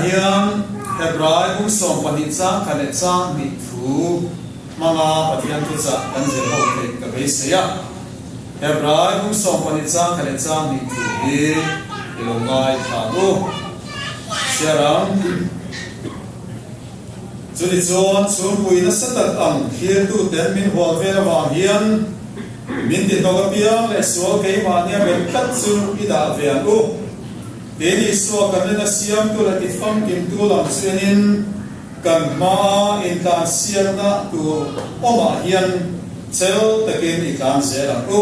hian Hebrai bung 12 chang khat leh chang hnih thu hmanga Pathian thuchah kan zir ho theih ka beisei a. Hebrai bung 12 chang khat leh chang hnih thu hi i lo ngaithla ang u. Chhiar ang. Chutichuan chhungpui nasa tak ang thlirtuten min hual vel avang hian min ti hnawk apiang leh sual keimahnia bel tlat chu i dah ve ang u. Keini Isua kan rin a siamtu leh tifamkimtu lam chu enin kan hmaa intlansiakna tur awmah hian chel takin i tlan zel ang u.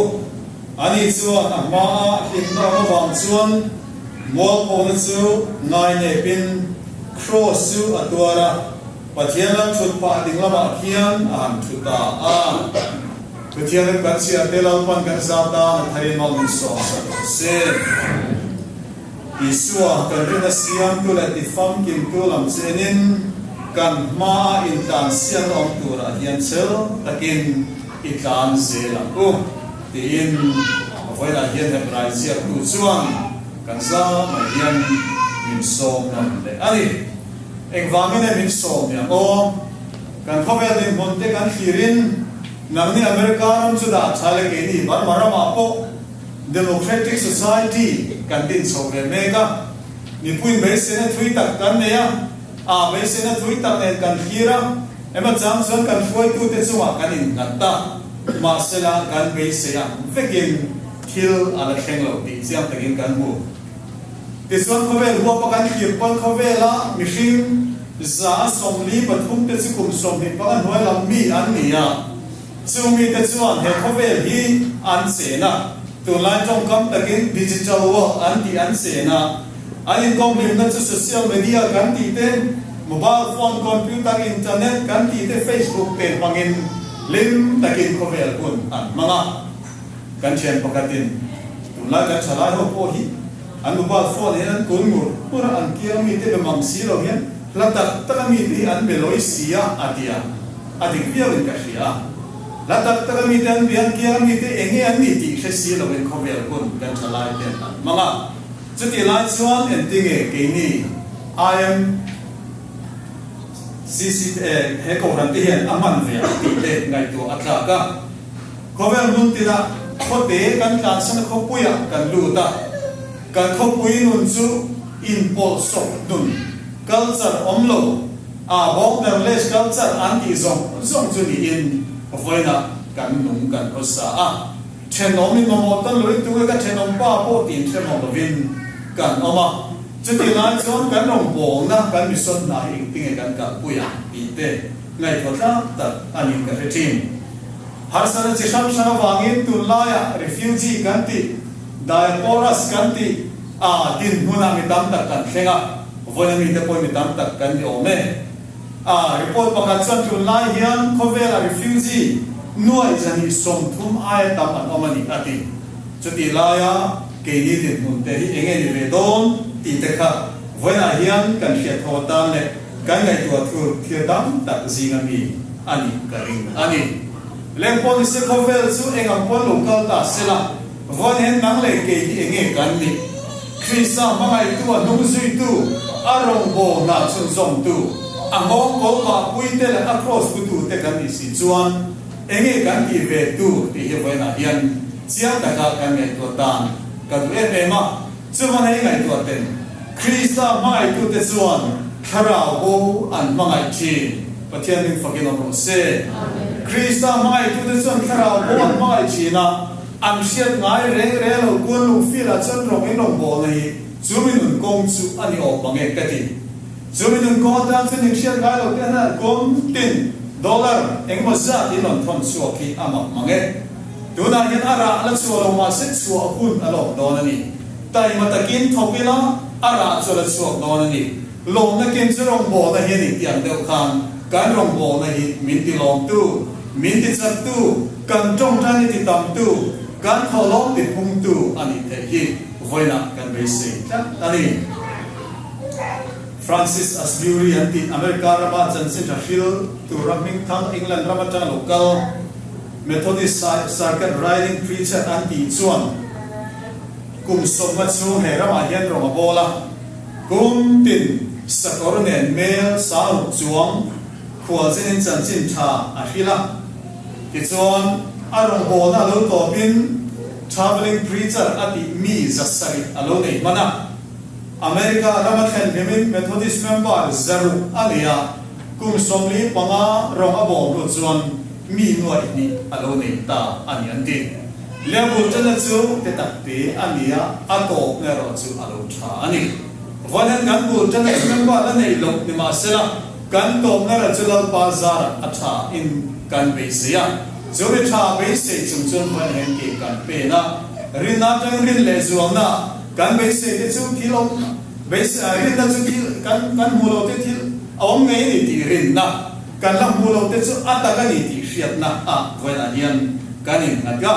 Ani chuan a hmaa hlimna awm avang chuan mualphona chu ngainepin Kraws chu a tuar a, Pathian lam thut pah ding lamah khian a han thu ta a. Pathian kan chhiah te Lalpan kan zat tan a tharin mal min sawm sak rawh se. Isua kan rin a siamtu leh tifamkimtu lam chenin kan hmaa intlansiakna awm turah hian chel takin i tlan zel ang u tiin vawiinah hian Hebrai ziaktu chuan kan zamah hian min sawm nawn leh a ni. Engvangin nge min sawm ni ang aw? Kan khawvel dinhmun te kan thlirin nangni America ram chu dah tha leh keini Burma ramah pawh Democratic Society kan din chho ve mek a, mipuiin beiseina thui tak kan nei a, a beiseina thui tak nen kan thlir a, emaw chang chuan kan hruaitute chungah kan innghat ta, mahsela kan beisei ang vekin thil a la thleng lo tih chiang takin kan hmu. Tichuan khawvel huapa kan thlir pawn khawvela mihring 43% te chu kum 25 hnuai lam mi an ni a, chung mite chuan he khawvel hi an chen a, tunlai tawngkam takin digital world an tih an chen a, an inkawmhlimna chu social media kan tih te, mobile phone, computer, internet kan tih te, facebook te hmangin hlim takin khawvel hun an hmang a. Kan thian pakhatin tunlai kan thalai ho pawh hi an mobile phone hian an kun ngur ngur a, an kiang mite be mang si lo hian hla tak tak a mite hi an be lawi si a a ti a, a dik viau in ka hria a. Hla tak tak a mite an be an kiang a mite eng nge an ni tih hre si lo in khawvel hun kan thalai ten an hmang a. Chutih lai chuan entinge keini IM CCA he kohhran te hian a hman ve ang tih te ngaihtuah a tlak a. Khawvel hmun tinah khawte kan tlansan a khawpuiah kan lut a, kan khawpui nun chu inpawlh sawk nun, culture awm lo, a borderless culture an tih zawng zawng chu niin vawiinah kan nung kan khawsa a. Thenawm in mamawh tan lo in tunge ka thenawm pa pawh tiin hremawm lovin kan awm a, chutih lai chuan kan rawngbawlna kan mission hna hi engtinge kan kalpui ang tih te ngaihtuah tlak tak a niin ka hre thin. Harsatna chi hrang hrang avangin tunlaiah refugee kan tih, diaporas kan tih a dinhmunah mi tam tak kan thleng a, vawiina mite pawhin mi tam tak kan ni awm e. A report pakhat chuan tunlai hian khawvela refugee nuai 230 aia tam an awm a ni a ti. Chutih laia keini dinhmun te hi enge ni ve dawn tih te kha vawiinah hian kan hriat tho atan leh Kan ngaihtuah thur thil tam tak zinga mi a nih ka ring a ni. Leng pawh ni se khawvel chu eng ang pawn lo kal ta se la, vawiin hian nang leh kei hi enge kan nih? Krista hmangaihtu a hnung zuitu, a rawngbawlna chhunzawmtu, a nghawng kawl mahpuite leh a kraws putute kan nih si chuan enge kan tih ve tur tih hi vawiinah hian chiang taka kan ngaihtuah dan ka duh em em a. Chuvan hei ngaihtuah ten Krista hmangaihtute chuan thlarau bo an hmangaih thin. Pathian hming fakin awm rawh se. Krista hmangaihtute chuan thlarau bo an hmangaih thin a, an hriat ngai reng reng lo kuan lungfilah chuan rawng in rawngbawlna hi chu mi nun kawng chu a ni awm mang e ka ti. Chu mi nun kawng atan chuan in hriat ngai lo te hian kum tin dollar engemaw zat in rawn thawn chhuak hi a mak mang e. Tunah hian a rah la chhuah lo mahse chhuah hun a lawm dawn a ni. Taima takin thawk ila a rah chu a la chhuak dawn a ni. Lawmna ken chu rawngbawlna hi a ni tih ang deuh khan kan rawngbawlna hi min ti lawmtu, min ti chaktu, kan tawngtaina ti tamtu, kan thawhlawm ti phungtu a nih theih hi vawiinah kan beisei tlat a ni. Francis Asbury an tih America rama chanchin tha hril tura hmingthang England ram atanga lo kal, Methodist Circuit Riding Preacher an tih chuan kum 50 chhung he ramah hian rawng a bawl a, kum tin. sakawr nen mel 6000 chuang khualzinin chanchin tha a hrilh a. Tichuan, a rawngbawlna a lo tawpin travelling preacher a tih mi 700 a lo nei hman a. America rama thlen hlimin Methodist member 600 a nei a, kum 45 rawng a bawm hnu chuan mi 2,000 a lo nei ta a ni an ti. Lehbul ṭanna chu te tak te a ni a, a tawpna erawh chu a lo ṭha a ni. Vawiin kan bul ṭanna chu member la nei loh ni mahsela, kan tawpna erawh chu Lalpa zarah a ṭha in kan beisei a. Chu mi ṭha beisei chung chuan vawiin hian ke kan pen a, rinna aṭangin rin leh zualna kan beisei te chu thil awm beisei a, rinna chu thil kan kan hmuh loh te thil a awm ngei a ni tih rinna. Kan la hmu lo te chu a tak a ni tih hriatna ah vawiinah hian kan innghat a.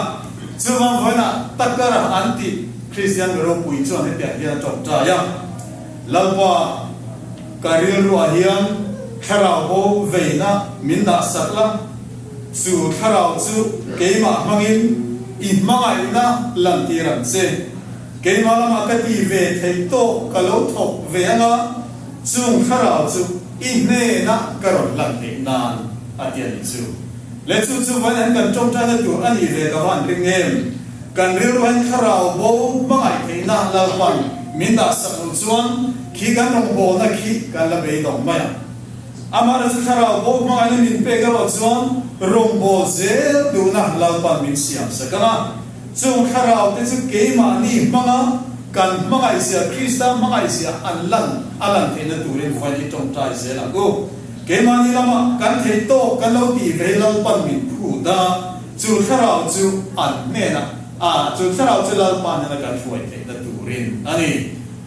Chuvang vawiinah takara an tih Kristian mi ropui chuan hetiang hian a tawngtai a, Lalpa, ka rilruah hian thlarau bo veina min dah sak la, chu thlarau chu keimah hmangin i hmangaihna lantir ang che. Keimah lamah ka ti ve theih tawk ka lo thawk ve anga, Chung thlarau chu i hnenah ka rawn lan theih nan a ti a nih chu. Le chu chu vain an kan tawngtaina tur a nih ve ka van ring em? Kan rilru hian thlarau bo hmangaih theihna Lalpan min dah sak loh chuan khi kan rawngbawlna khi kan la beidawng mai ang. Amaherawhchu chu thlarau bo hmangaihna min pek erawh chuan rawngbâwl zel duhna Lalpan min siam sak ang a. Chung thlarau te chu keimahni hmanga kan hmangaihzia, Krista hmangaihzia an lan a lan theihna turin vain i tawngtai zel ang u. Keimahni lama kan theih tawk kan lo tih ve Lalpan min phut a, chu thlarau chu an hnenah a, chu thlarau chu Lalpa hnena kan hruai theihna turin a ni.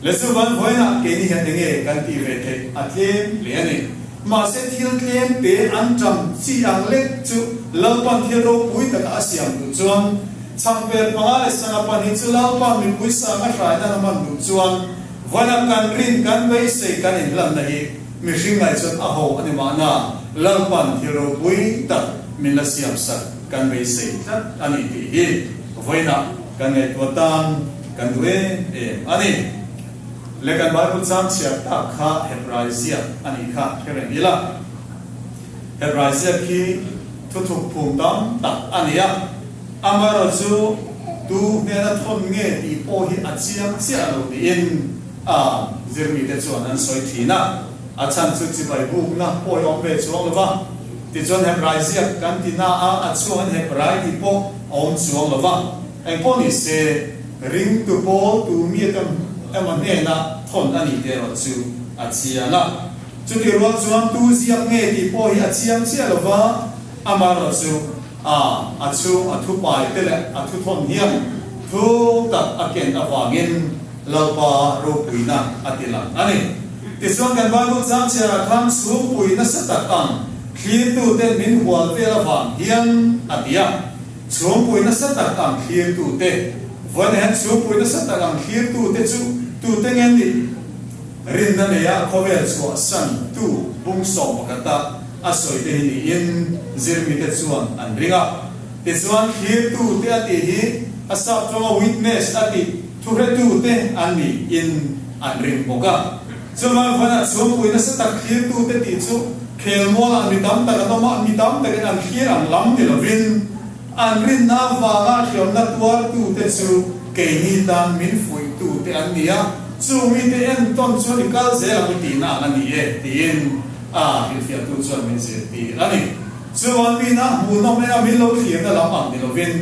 Le chu van vawiinah keini hian enge kan tih ve theih a tlem hle a ni. Mahse thil tlem te an ṭam chi ang lek chu Lalpan thil ropui taka a siam duh chuan chhangpel panga leh sanga pahnih chu Lalpa mipui sanga hrai nan a hman duh chuan vawiinah kan rin kan beisei kan inhlanna hi mihring ngaih chuan a ho a ni mahna Lalpan thil ropui tak min la siam sak kan beisei tlat a ni tih hi vawiinah kan ngaihtuah tan Kan duh em em a ni. Le kan Bible chang chhiar tak kha Hebrai ziak a nih kha hre reng ila. Hebrai ziak hi thuthuk phum tam tak a ni a, amaherawh chu tu hnena thawn nge tih pawh hi a chiang chiah lo niin a zirmite chuan an sawi thin a. A chhan chu chibai bukna pawi awm ve chuang lo va, tichuan Hebrai ziak kan ti na a, a chhuangin Hebrai tih pawh a awm chuang lo va. Engpawh ni se, ringtu pawl tu mi emaw emaw hnena thawn a nih te erawh chu a chiang a. Chutih rual chuan tu ziak nge tih pawh hi a chiang chiah lo va, amaherawh chu a a chhung a thupai te leh a thuthawn hian thu tak a ken avangin Lalpa ropuina a ti lang a ni. Tichuan kan Bible chang chhiarah khan chhungpui nasa tak ang thlirtuten min hual vel avang hian a ti a. Chhungpui nasa tak ang thlirtute, Vawiin hian chhungpui nasa tak ang thlirtute chu tute nge nih? Rinna neia khawvel chhuahsan tu bung 11 a a sawi te hi niin zirmite chuan an ring a. Tichuan thlirtute a tih hi a sap tawnga witness a tih thuhretute an niin an ring bawk a. Chuvang vawiinah chhungpui nasa tak thlirtute tih chu Khelmualah mi tam tak an awm a, mi tam takin an thlir ang lam ni lovin an rinna avanga hriamna tuartute chu keini tan min fuihtute an ni a, chu mite entawn chuan i kal zel ang u tihna ang a ni e, tiin a hrilhfiahtu chuan min zirtir a ni. Chuan mina hmuhnawm eng a min lo thlirna lam ang ni lovin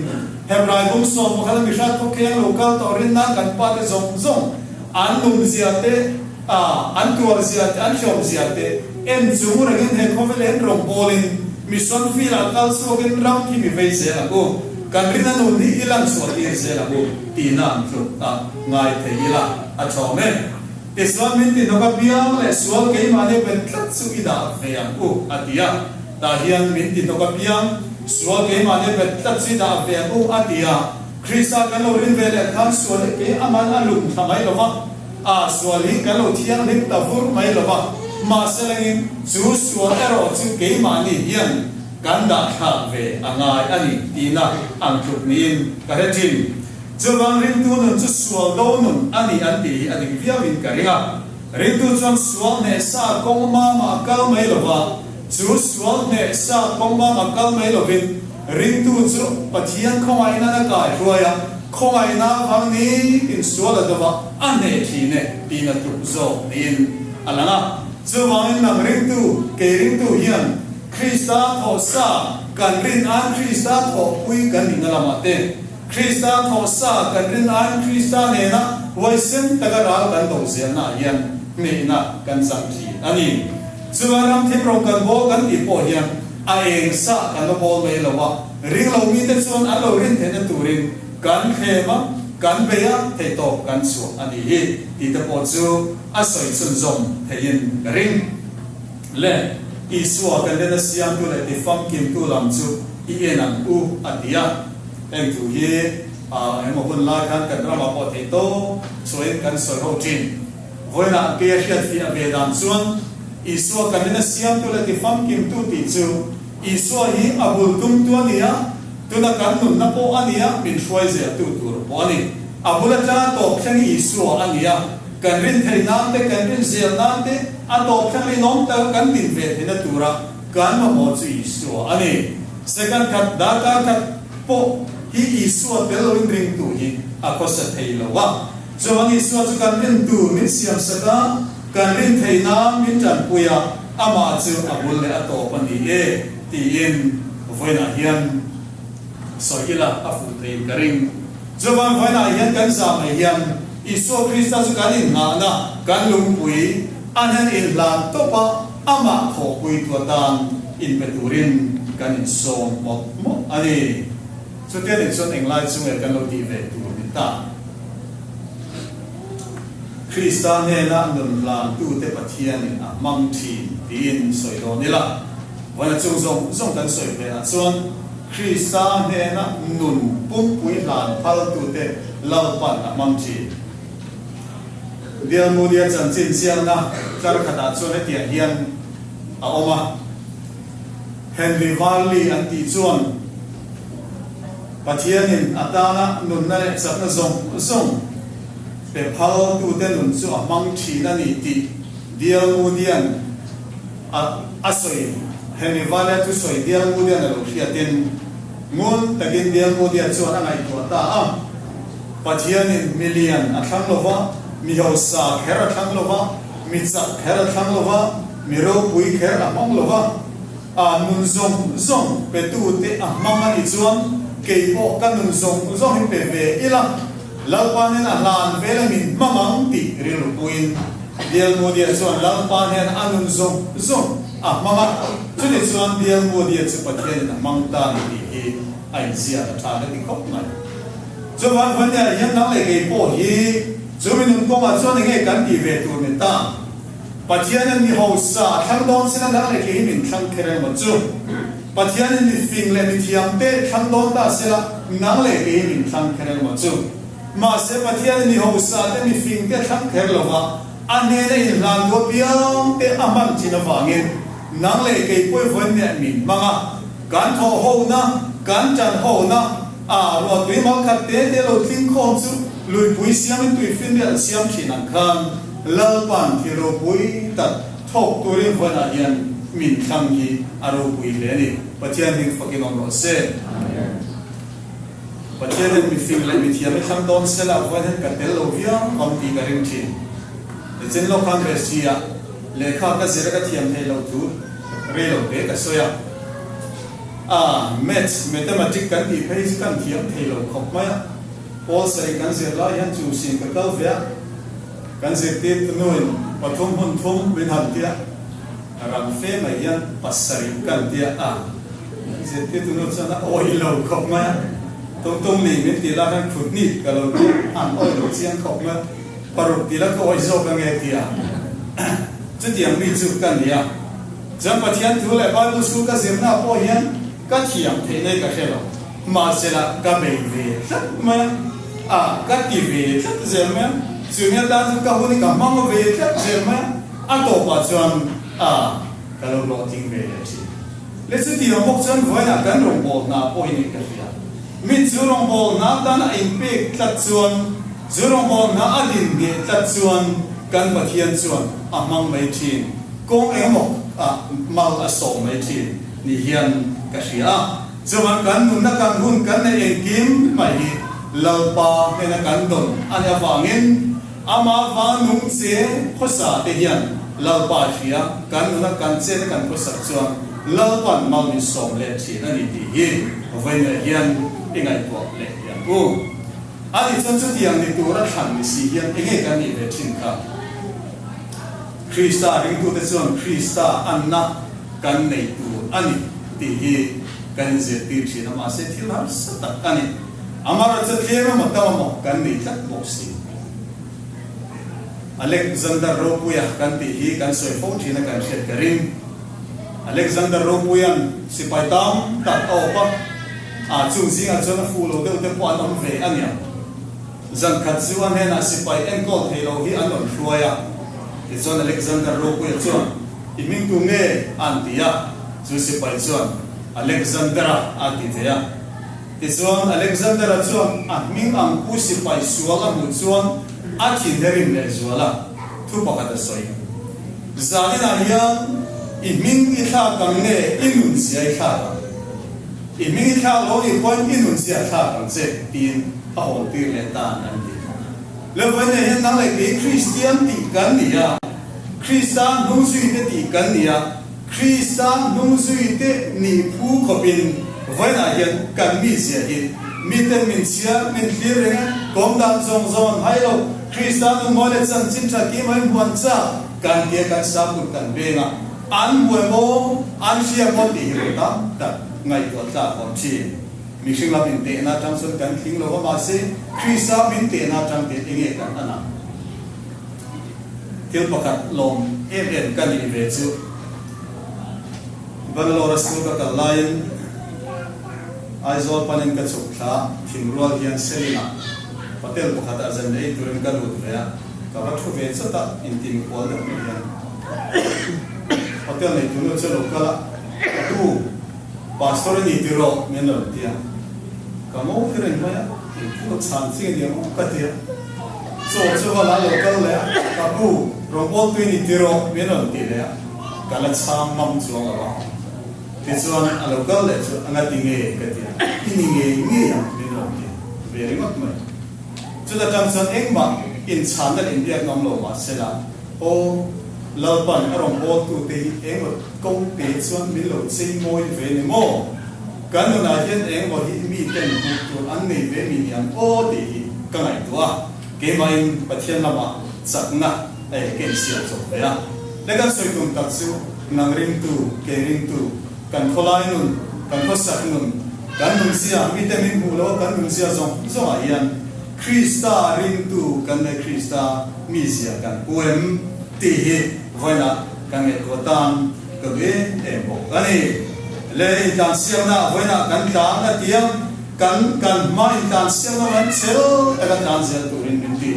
Hebrai bung 11 a mihrat khawkheng lo kal tawh rinna kan pate zawng zawng an nunzia te A, an tuar zia te, an hlawm zia te en chung rengin he khawvel en rawngbawlin mission field ah kal chhuakin ram khi mi vei zel ang u, kan rin a nun hi i lan chhuah tir zel ang u tihna an tluk a ngai thei ila a thawm e. Tichuan min ti hnawk a biang leh sual keimahni bet tlat chu i dah ve ang u a ti a, tah hian min ti hnawk a biang sual keimahni bet tlat chu i dah ve ang u a ti a, Krista kan lo rin ve leh khan sual hi kei aman a lum thla mai lo va. A sual hi kan lo thianghlim ta vur mai lo va, mahse lengin chu sual erawh chu keimahni hian kan dah thlak ve a ngai a ni tihna ang tluk niin ka hre thin. Chuvang ringtu nun chu sual do nun a ni an tih hi a dik viauin ka ring a. Ringtu chuan sual hneh sa kawng mama a kal mai lo va, chu sual hneh sa kawng mama kal mai lovin ringtu chu Pathian khawngaihna'n a kai hruai a, khawngaihna avang nitin sual a do va, a hneh thin e tiin a tluk zawk niin a lang a. Chuvangin nang ringtu, kei ringtu hian Krista thawh sa kan rin an Krista thawhpui kan nihna lamah te, Krista thawh sa kan rin aiin Krista nena huaisen taka ral kan do zelnaah hian hnehna kan chang thin a ni. Chuan ram thim rawng kan bawl kan tih pawh hian a eng sah kan la bawl mai lo a, ring lo mite chuan an lo rin theihna turin kan thlem a, kan bei a, theihtawp kan chhuah a ni hi tih te pawh chu a sawi chhunzawm theihin ka ring. Le, Isua kan rin a siamtu leh tifamkimtu lam chu i en ang u a ti a. Heng thu hi engemaw hun lai khan kan ramah pawh theih tawp chhuahin kan sawi ho thin. Vawiinah kei a hriat fiah ve dan chuan Isua kan rin a siamtu leh tifamkimtu tih chu Isua hi a bul tumtu a ni a, tuna kan nunna pawh a ni a, min hruai zeltu tur pawh a ni. A bul atanga tawp thleng hi Isua a ni a, kan rin theih nan te, kan rin zel nan te, a tawp thleng rinawm taka kan din ve theihna tura kan mamawh chu Isua a ni. Second khat, darkar khat pawh hi Isua tel loin ringtu hi a khawsa thei lo a. Chuan Isua chu kan rintu min siamsak a, kan rin theih nan min tanpui a, amah chu a bul leh a tawp a ni e tiin vawiinah hian sawi ila a fuh theiin ka ring. Chuan vawiinah hian kan zah mai hian Isua Krista chu kan innghahna, kan lungpui a hnen inhlan tawp a, amah thawhpuitu atan inpe turin kan insawm mawlh mawlh a ni. Chutia nih chuan englai chu nge kan lo tih ve tur ni ta? Krista hnena nun hlantute Pathianin a hmang thin tiin sawi dawn ila, vawiin a chung zawng zawng kan sawi velah chuan Krista hnena nun pumpui hlan phaltute Lalpan a hmang thin. Bialmudia chanchin chiangna tlar khatah chuan hetiang hian a awm a, Henry Varley an tih chuan Pathianin a tana nunna leh chakna zawng zawng pe phaltute nun chu a hmang thin a ni tih Bialmudian a a sawi. Henry Varley-a thusawi Bialmudian a lo hriatin ngun takin Bialmudia chuan a ngaihtuah ta a. Pathianin mi lian a thlang lo va, mi hausa kher a thlang lo va, mi chak kher a thlang lo va, mi ropui kher a hmang lo va, a nun zawng zawng petute a hmang a nih chuan kei pawh ka nun zawng zawng hi pe ve ila, Lalpa hian a hlan vel a min hmang ang tih rilru puiin Bialmudia chuan Lalpa hian a nun zawng zawng a hmang a, chutih chuan Bialmudia chu Pathianin a hmang ta ni tih hi a inziak a tha ka ti khawp mai. Chuvan Vania hian nang leh kei pawh hi chu mi nun kawngah chuan enge kan tih ve tur ni ta? Pathianin mi hausa a thlang dawn sela nang leh kei hi min thlang kher emaw chu? Pathianin mi fing leh mi thiam te thlang dawn ta sela nang leh kei hi min thlang kher emaw chu? Mahse Pathianin mi hausa te mi fing te thlang kher lova a hnena inhlan duh apiang te a hman thin avangin nang leh kei pawh i Vania min hmang a, kan thawh hona, kan tan hona, A ruahtui mal khat te te lo tling khawm chu luipui siamin tui finriat a siam thin ang khan Lalpan thil ropui tak thawk turin vawiinah hian min thlang hi a ropui hle a ni. Pathian hming fakin awm rawh se. Pathianin mifing leh mithiam i thlang dawn sela vawiin hian ka tel lo viau ang tih ka ring thin. Nichin lawk khan Resi-ah lehkha ka zir a ka thiam theih loh thu rei lo te ka sawi a. A, Maths, Mathematic kan tih phei chu kan thiam thei lo khawp mai a. Pawl sarih kan zir lai hian chu sin ka kal ve a, kan zirtir tunuin pathum hun thum min han tia, rang fe mai hian pasarih kan tia a, kan zirtir tunu chuan a awih lo khawp mai a, tung tung li min tih lai hian khuthnih ka lo tia, an awih lo chiang khawp mai a, paruk tih la ka awih zawk ange tia chutiang mi chu ka ni a. Chuan Pathian thu leh Bible school ka zirna pawh hian ka thiam theih nei ka hre lo. Mahsela ka bei ve tlat mai a, a ka ti ve tlat zel mai a, chumi atan chu ka hun hi ka hmang ve tlat zel mai a, a tawpah chuan a ka lo hlawhtling ve leh thin. Le chutiang bawk chuan vawiinah kan rawngbâwl hna pawh hi nei ka hria. Mi chu rawngbâwl hna atana a inpek tlat chuan, chu rawngbâwl hna a din ngheh tlat chuan. kan Pathian chuan a hmang mai thin, kawng engemaw ah mal a sawm mai thin ni hian ka hria a. Chuan kan nunna kan hun kan neih engkim mai hi Lalpa hnena kan dawn a nih avangin amah va nung che khawsa te hian Lalpa hria kan nuna kan chet a kan khawsak chuan Lalpan mal min sawm leh thin a ni tih hi vawiinah hian i ngaihtuah leh hian u. A nih chuan chutiang ni tura thlan ni si hian enge kan nih ve thin kha? Krista ringtute chuan Krista anna kan nei tur a ni tih hi kan inzirtir thin a, mahse thil harsa tak a ni. Amaherawhchu tlem emaw tam emaw kan nei tlat bawk si. Alexander Ropuia kan tih hi kan sawi fo thin a kan hriat ka ring. Alexander Ropuia'n sipai tam tak a awp a, a chung zingah chuan a fuh lo deuh te pawh an awm ve a nia. Zan khat chu a hnenah sipai enkawl thei lo hi an rawn hruai a, tichuan Alexander Ropuia chuan, I hming tu nge? a an ti a, chu sipai chuan, Alexander-a a ti ve a. Tichuan Alexander-a chuan a hming ang pu sipai sual a hmuh chuan a thinherim lehzual a, thu pakhat a sawi. Zaninah hian i hming i thlak ang nge i nunzia i thlak ang? I hming i thlak lo nih pawhin i nunzia a thlak ang che, tiin a hawntir leh tan an ti. Levaina hian nang leh kei Kristian tih kan ni a, Krista hnungzuite tih kan ni a, Krista hnungzuite nih phu khawpin vawiinah hian kan mizia hi miten min chhiar, min thlir reng a, kawm dan zawng zawng an hai lo. Krista nunmawi leh chanchin tha kim a inhuan chak kan tia kan sakut kan veng a, an hmu emaw, an hria emaw tih hi vawi tam tak ngaihtuah tlak awm thin. Mihring lam intehna atang chuan kan tling lo va, mahse Krista min tehna atang te enge kan an ang? Thil pakhat lawm em em ka nih ve chu Bangalore a school ka kal laiin Aizawl panin ka chhuk thla thingrual hian Selina hotel pakhatah zan ei turin ka lut ve a, ka va thu ve chawt a, intin kual deuh mai hian hotel nei tunu chu a lo kal a, ka pu. Pastor i ni ti rawh min rawn ti a, ka ngo khi reng mai a, engkim a chhan chi a ni ang ka ti a, chaw chu va la lo kal leh a, ka pu rawngbawltu i ni ti rawh min rawn ti leh a, ka la chhang ngam chuang lo a, tichuan a lo kal leh chu a nga ti nge ka ti a, i ni ngei ngei ang min rawn ti ve ringawt mai. Chuta tang chuan engmah inchhanna leh inbiakna awm lo mahsela, Aw, Lalpan a rawn bawltute hi engemaw kawng te chuan min lo chei mawi ve ni maw? Kan nunah hian engemaw hi miten hmuh tur an nei ve mi niang aw tih hi ka ngaihtuah a, keimahin Pathian lamah chakna eh ka insiam chawp ve a. Le kan sawi tum tak chu nang ringtu, kei ringtu, kan khawlai nun, kan khawsak nun, kan nunzia, mite min hmuh loh a kan nunzia zawng zawngah hian Krista ringtu kan nei Krista mizia kan pu em tih hi vawiinah kan ngaihtuah tan ka duh em em bawk a ni. Le intlansiakna vawiinah kan tlan a ti a, kan kan hma intlansiakna man chel taka tlan zel turin min ti.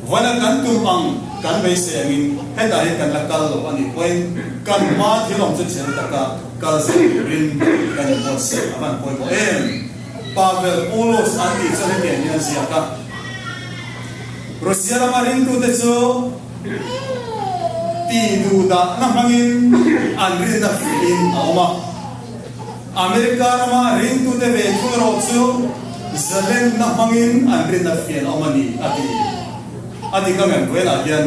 Vawiinah kan tum ang kan beisei angin hetah hian kan la kal lo a nih pawhin kan hma thil awm chu chel taka kal zel turin kan inbuatsaih a van pawimawh em. Pavel Paulos an tih chuan hetiang hian a ziak a, Russia rama ringtute chu tih duhdahna hmangin an rinna fiahin a awm a. America rama ringtute ve thung erawh chu zalenna hmangin an rinna fian a awm a ni, a ti. A dik ang em? Vawiinah hian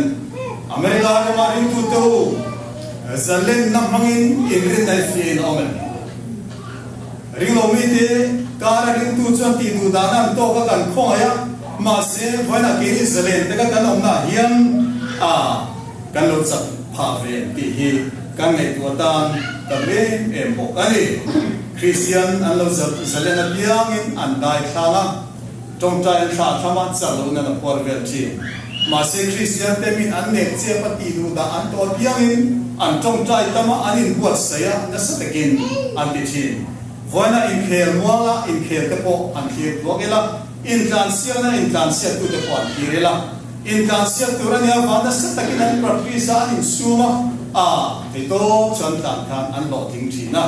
America rama ringtute u zalenna hmangin in rinna hi fiahin a awm em? Ringlo mite kara ringtu chuan tih duh dahna an tawk a kan khawngaih a, mahse vawiinah keini zalen taka kan awmnaah hian a kan lo chak phah ve tih hi kan ngaihtuah tan ka duh em em bawk a ni. Kristian an lo zalen apiangin an dai thlang a. Tawngtai an thlah thlam a, chak loh nan a phuar vel thin. Mahse Kristian te min an nek chiap a tih duh dah an tawh apiangin an tawngtai tam a, an inbuatsaih a, nasa takin an ti thin. Vawiina inkhel muala inkhel te pawh an thlir thuak ila, intlansiakna intlansiaktute pawh an thlir ila. Intlansiak tur a nia vang nasa takin an practice a, an insum a, a theitawp chuan tlan khan an hlawhtling thin a.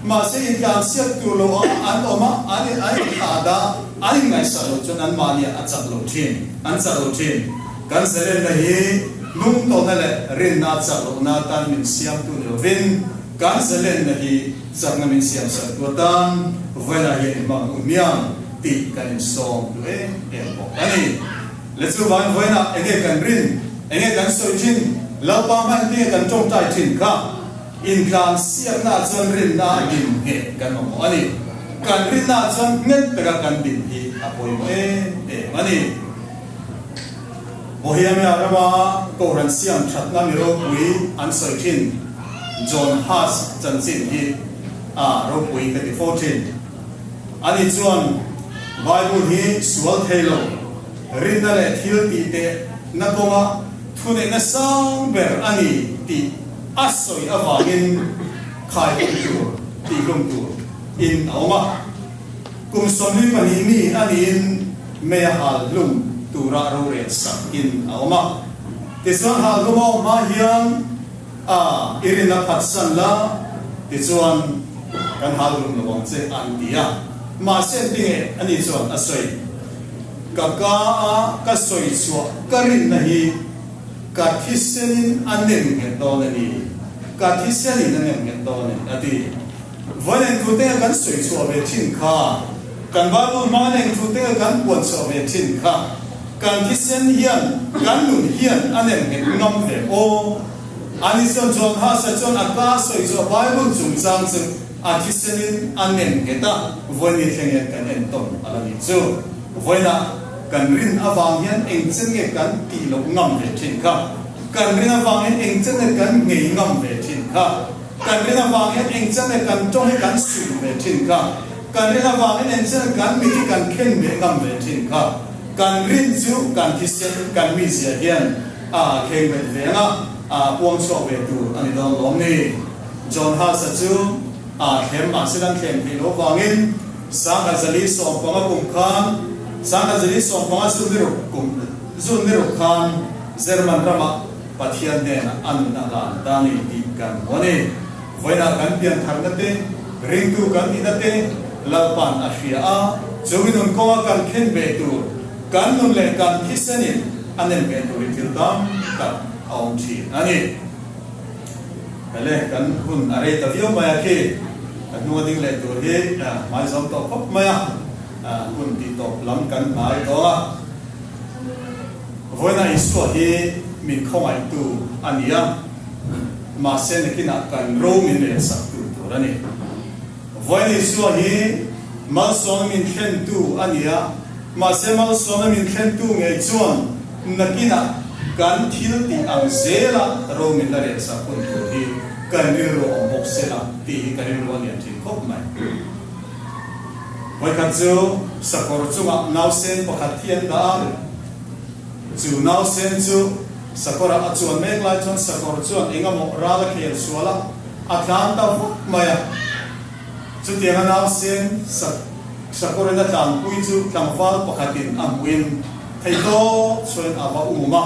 Mahse intlansiak tur lo anga an awm a, an in an inthlah dah, an inngaihsah loh chuan anmahniah a chak lo thin, an chak lo thin. Kan zalenna hi hnung. lohna leh rinna chak lohna atan min siamtu ni lovin kan zalenna hi chakna min siamsaktu atan vawiinah hian i hmang u hmiang tih kan insawm duh em em bawk a ni. Le chuvang vawiinah enge kan rin, enge kan sawi thin, Lalpa hman tinge kan tawngtai thin kha intlan siaknaah chuan rinna a din ngheh kan mamawh a ni. Kan rinnaah chuan nghet taka kan din hi a pawimawh em em a ni. Bohemia rama Kohhran siam thatna mi ropui an sawi thin John Huss chanchin hi a ropui ka ti fo thin. Ani chuan Bible hi sual thei lo, rinna leh thil tih teh na kawnga thuneihna sang ber a ni tih a sawi avangin khai hlum tur, tih hlum tur in a awm a. Kum 22 mi a niin mei a hal hlum tura rorel sak in a awm a. Tichuan hal hlum a awm hma hian A, i rinna phatsan la, tichuan kan hal hlum lo ang che an ti a. Mahse an ti nge a ni chuan a sawi. Ka ka a ka sawi chhuah ka rinna hi ka thisenin a nem nghet dawn a ni, ka thisenin a nem nghet dawn a ni a ti. Vawiin engthu te kan sawi chhuah ve thin kha, kan Bible hmangin engthu te kan puan chhuah ve thin kha, kan thisen hian, kan nun hian a nem nghet ngam ve aw. Ani chuan John Huss-a chuan a ka sawi chhuah Bible chungchang chu a thisenin a nem nghet a, vawiin ni thleng hian kan entawn a la nih chu. Vawiinah kan rin avang hian engchen nge kan tih loh ngam ve thin kha? Kan rin avang hian engchen nge kan nghei ngam ve thin kha? Kan rin avang hian eng chiang nge kan tawng hi kan suih ve thin kha? Kan rin avang hian eng chiang nge kan mit hi kan khen ve ngam ve thin kha? Kan rin chu kan thisen, kan mizia hian a kheng bet ve ang a, a puang chhuak ve tur a ni dawn lawm ni? John Huss-a chu a thlem mahse kan thlem theih loh vangin 1045 kum khan, 1045 zun ni ruk kum, zun ni ruk khan German ramah Pathian hnenah a nun a hlan ta ni tih kan hmu a ni. Vawiinah kan piantharna te, ringtu kan nihna te Lalpa'n a hria a, chu mi nun kawnga kan khen ve tur, kan nun leh kan thisenin a nem ve turin thil tam tak a awm thin a ni. Hele, kan hun a rei ta viau mai a khi, ka hnung a ding leh tur hi hmai zawm tawh khawp mai a, hun tih tawp lam kan hnai tawh a. Vawiinah Isua hi min khawngaihtu a ni a, mahse nakinah kan ro min relsaktu tur a ni. Vawiin Isua hi malsawmna min thlentu a ni a, mahse malsawmna min thlentu ngei chuan nakinah kan thil tih ang zela ro min la relsak hun tur hi kan rilru awm bawk sela tih hi ka rilru a lian thin khawp mai. Vawikhat chu sakawr chungah nausen pakhat hi an dah a, chu nausen chu sakawrah a chuan mek lai chuan sakawr chuan eng emaw ral a khel sual a, a tlan ta vak mai a. Chutianga nausen sakawrin a tlanpui chu tlangval pakhatin a hmuhin theihtawp chuan a va um a,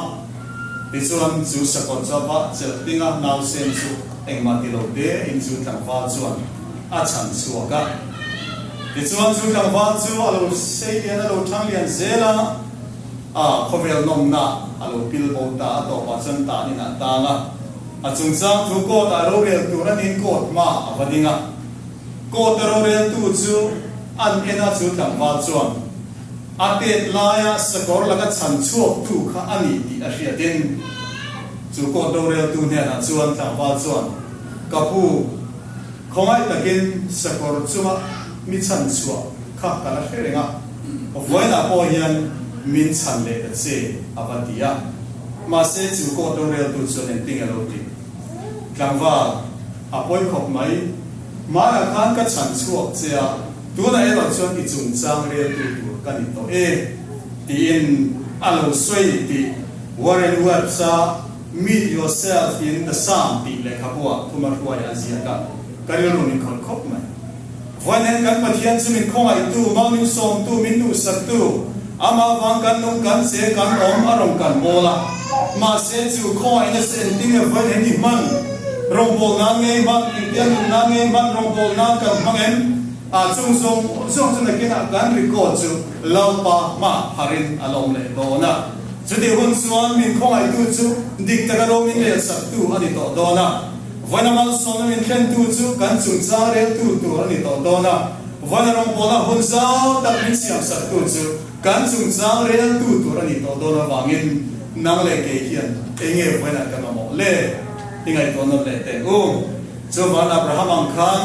tichuan chu sakawr chu a va chelh ding a, nausen chu engmah ti lo tein chu tlangval chuan a chhan chhuak a. Tichuan chu tlangval chu a lo sei lian a lo thang lian zel a, a khawvel nawmna a lo pil bo ta a tawpah chuan tan in a tang a. A chungchang thu court ah rorel tur a niin court hma a va ding a. Court a roreltu chu an en a chu tlangval chuan a tet laia sakawr laka chhan chhuak tu kha a ni tih a hriatin chu court roreltu hnenah chuan tlangval chuan ka pu Khawngaih takin sakawr chunga mi chhan chhuah kha ka la hre reng a, vawiinah pawh hian min chhan leh ta che a va ti a. Mahse chu court roreltu chuan engtin a lo ti? Tlangval, a pawi khawp mai. Hmaiah khan ka chhan chhuak che a, tunah erawh chuan i chungchang reltu tur ka ni tawh e, tiin a lo sawi tih Warren Webb-a Meet Yourself in the Psalm tih lehkhabuah thuma hruai a ziak a, ka rilru min khawih khawp mai. Vawiin kan Pathian chu min khawngaihtu, mal min sawmtu, min duhsaktu, amah vang kan nung kan che kan awm a rawn kan bawl a. Mahse chu khawngaihna chu engtin nge vawiin i hman? Rawngbâwl nan nge i hman? Engtia nun nan nge i hman? Rawngbâwl nan kan hmang em? A chung zawng zawng chu nakinah kan record chu Lalpa hma pharin a la awm leh dawn a. Chutih hun chuan min khawngaihtu chu dik taka ro min relsaktu a ni tawh dawn a. Vawiina malsawmna min thlentu chu kan chungchang reltu tur a ni tawh dawn a. Vawiina rawngbawlna hun zau tak min siamsaktu chu kan chungchang reltu tur a ni tawh dawn avangin nang leh kei hian eng nge vawiinah kan mamawh le? I ngaihtuah nawn leh teh u. Chuvan Abraham ang khan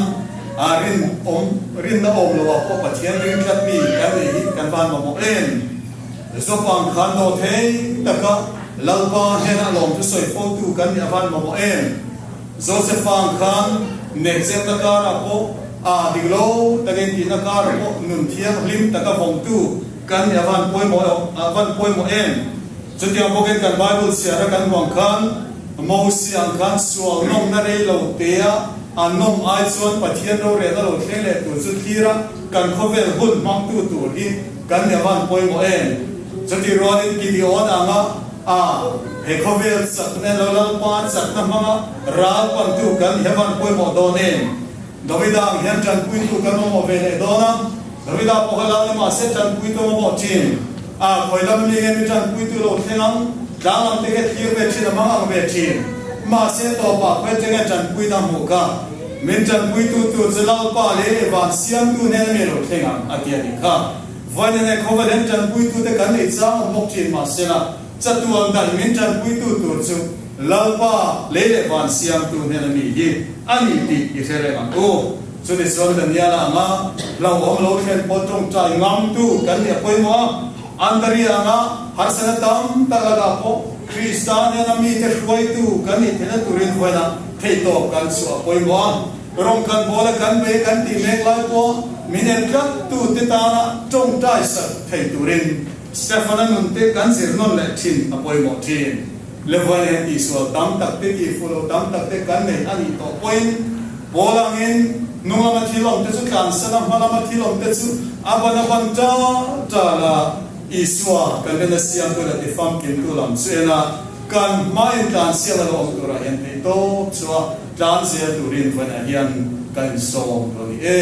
a rin awm, rinna awm lo ah pawh Pathian ring tlat mi kan nih hi kan van mamawh em? Job ang khan dawh thei taka Lalpa hnena lawm thusawi fotu kan nih a van mamawh em? Joseph ang khan nekchelna karah pawh a dik lo takin tihna karah pawh nun thianghlim taka vawngtu kan nih a van pawimawh a van pawimawh em? Chutiang bawkin kan Bible chhiara kan huang khan Mosia ang khan sual nawmna rei lo tea a nawm ai chuan Pathian rorelna lo thleng leh tur chu thlir a kan khawvel hun hmangtu tur hi kan nih avan pawimawh em? Chutih rualin Gideon anga a he khawvel chakna lo Lalpa chakna hmanga ral pantu kan nih avan pawimawh dawn em? Davida ang hian tanpuitu kan mamawh ve leh dawn a, Davida pawh kha lal ni mahse tanpuitu a mamawh thin. A, khawi lam mi nge mi tanpuitu lo thleng ang, tlang lam te kha thlir ve thin a mang ang ve thin. Mahse tawpah khawi te nge tanpuina hmuh kha? Min tanpuitu tur chu Lalpa leh van siamtu hnena mi lo thleng ang a ti a nih kha. Vawiin ane khawvel hian tanpuitu te kan nei chang awm bawk thin mahsela chatuan daih min tanpuitu tur chu Lalpa lei leh van siamtu hnena mi hi a ni tih i hre reng ang u. Chutichuan Daniela anga hlauhawm lo thlen pawh tawngtai ngamtu kan nih a pawimawh a. Andaria anga harsatna tam tak lakah pawh Krista hnena mite hruaitu kan nih theihna turin vawiinah theihtawp kan chhuah a pawimawh a. Rawng kan bawl a kan bei kan tih mek lai pawh min en tlattute tana tawngtai sak thei turin Stefana nunte kan zir nawn leh thin a pawimawh thin. Levuan hian tihsual tam tak te, tihfuh loh tam tak te kan nei a nih tawh pawhin Paul angin hnung lama thil awm te chu tlansan a, hma lama thil awm te chu a ban a ban tal tal a, Isua kan rin a siamtu leh tifamkimtu lam chu en a, kan hmain tlansiam a lo awm turah hian theihtawp chu a tlan zel turin vawiinah hian kan insawm lo ni e.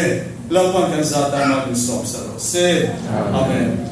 Lalpan kan zat dama insawm sa rawh se. Amen.